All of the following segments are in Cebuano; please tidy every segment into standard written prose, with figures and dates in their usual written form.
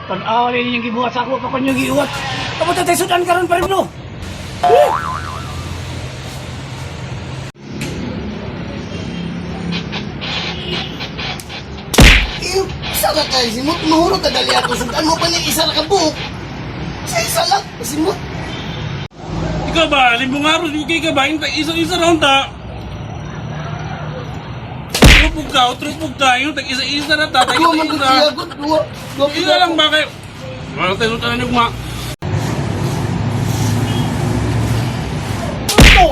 Tan-awa rin yung gibuhat sa ako pa kanyo giuwat. Kamu tayo sudan karon pa rin, bro. Iyo, isa ra kay simot mahurot na dali ako sudan mo pa ni isa ra ka buhok. Sa isa lang simot. Ikaw ba, limbong aros, okay ka ba? Isa-isa raon ta. Trupog ka, o trupog ka. Yung tag isa-isa na ta, tag Duwa man gud isa-isa. siya gud duwa. Duwa Isa lang ba kayo? Wala tayo sa tanan ma. Ito!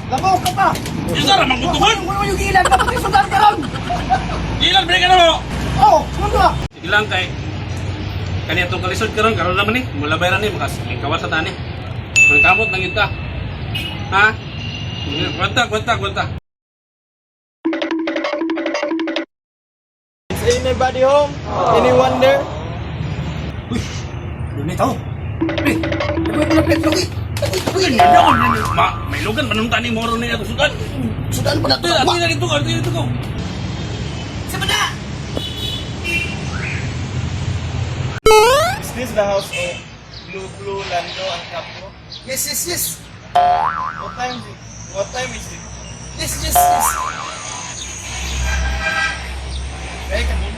Labaw ka pa! Isa ra mangutukan. Wala mo yung giilan ka pati sudan karon. Ilan break ka na mo. Oh, ano ba? Sige lang kay kani atong kalisod karon karon naman ni mula bayran ni makas kawas sa tani. Kamot nang yun ta. Ha? Kwenta, kwenta, kwenta. Is anybody home? Anyone there? Uy, doon ito. Uy, ano ba lapit lagi? Uy, Ma, may lugan manong tani moro ni atong sudan. sudan pa na Ato, ato na dito, ato dito ko. Sa ba Is this the house of Blue Blue Lando and Capro? Yes. What time is it? What time is it? Yes. Hey, come in.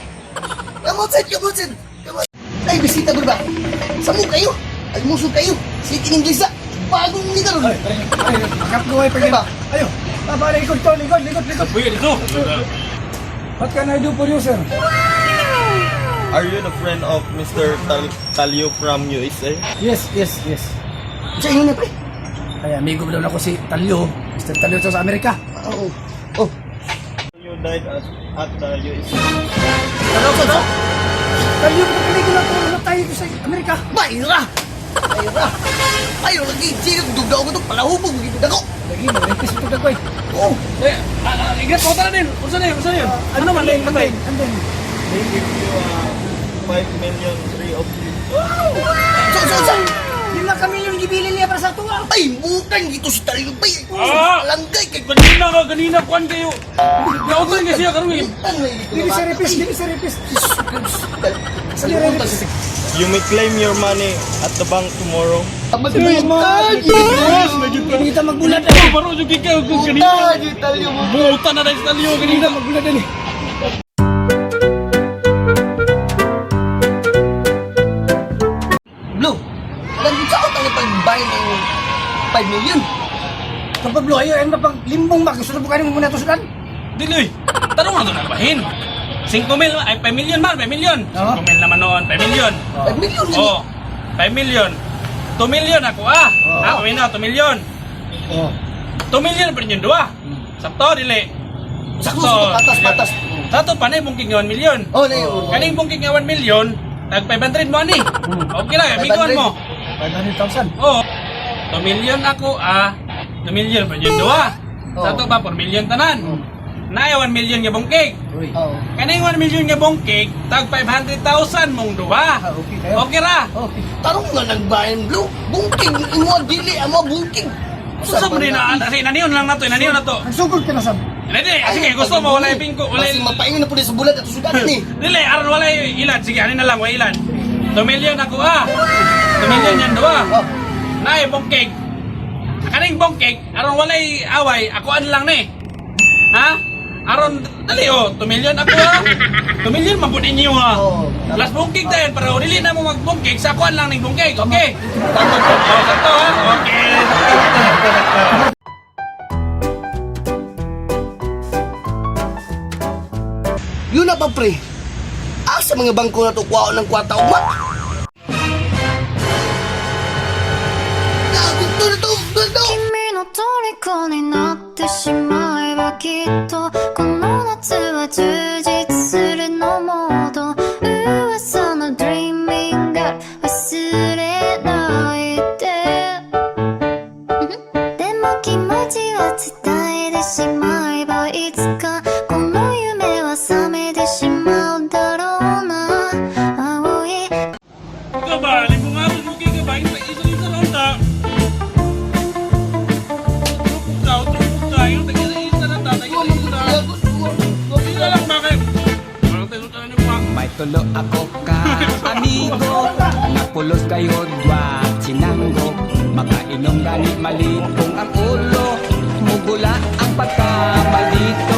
Come outside, come outside. Come on. Ay, bisita bro ba? Samo kayo. Ay, muso kayo. Sige English sa. Bagong ni karon. Ay, ay, akap ko ay Ay ba? Ayo, baba likod to, likod, likod, likod. Uy, dito. What can I do for you, sir? Are you the friend of Mr. Talio from USA? Yes. Sa inyo na pre. Ay, amigo mo daw ako si Talyo. Mr. Talyo sa Amerika. Oo. Oh. You died at the USA. Ano sa sa? Talyo, amigo na ko tayo sa Amerika. Bayra. Bayra. Ayo lagi sige dugdaw ko to palahubog gid dako. Lagi, mag-repis ito na ko eh. Oh. Eh, ingat ko tara din. Unsa na yun? Unsa na yun? Ano man And patay? then, and then. They give you 5 million free of you. So. 5 kami yung gibili niya para sa tuwa. Ay, bukan gitu si Talio bay. Ah! Langgay kay Ganina ka, ganina kuan kayo. Nautan kasi siya karon eh. Dili sa repis, dili sa repis. You may claim your money at the bank tomorrow. Magbutan! Yes, nagita. Hindi kita magbulat Ito, baro jud kay kayo kung ganina. Butan! Talio mo. Buta na dahil sa Talyo ganina. Magbulat din eh. Blue, nag-sa ako tayo pag-buy ng 5 million. Kapag blo, ayo, ayun pag limbong ba? Gusto mo kanin mo muna ito sudan? Dili. Tanong na to nagbahin. 5 mil, ay 5 million man, 5 million. Oo. 5 mil naman noon, 5 million. 5 million gani. Oh, 5 million. 2 million ako ah. Oo. Ah, kami na 2 million. Oo. 2 million pa rin yung dua. Sakto dili. Sakto, sakto, patas, patas. Sakto pa na bungking nga 1 million. Oh, na yun. Kaning bungking nga 1 million, tag 500 mo ani. Okay lang, amigoan mo. 500,000. Oo. 2 million ako ah. 2 million pa yung dua. Oo. Sakto ba 4 million tanan. Naay 1 million nga bungkig. Uy. Oo. Kaning 1 million nga bungkig, tag 500,000 mong duha. Ah, okay kayo. Okay ra. Okay. Tarong nga nag-buy Blue. Bungking, imo dili, amo bungking. Unsa mo din na kasi inaniyon lang nato, inaniyon na to. Nagsugod ka na sab. Hindi, sige, gusto mo walay bingko, walay Kasi mapaingon na po sa bulat at sudan ni. Dili, aron walay ilan. Sige, ani na lang, walay ilan. 2 million ako ah. 2 million yan duha. Oh. Naay bungkig. Kaning bungkig, aron walay away, ako an lang ni. Ha? Aron dali oh, 2 million ako ah. 2 million man pud inyo ah. Oo. Last bungkig dayon pero dili na mo magbungkig sa akuan lang ning bungkig, okay? Tama. Oh, sakto ha. Okay. Yun na pa pre. Asa mga bangko na to kuwaon ng kwarta ugma. Gago, to na to, to na to. 君の虜になってしまえばきっとこの夏は充実するのもと噂の Dreaming が忘れないででも気持ちは伝えてしまえばいつかこの夢は覚めてしまうだろうな青い Ikaw ba, limbong aros, okay ka ba? Isa-isa lang ta. Trupog ka, trupog ka. Yung tag-isa-isa na ta, tag-isa-isa. Isa lang ba kayo? Parang tayo sa tanan yung May tulo ako ka amigo. Pulos kayo dwa sinanggo. Makainom gani malipong ang ulo. Mugula ang pagkamaldito.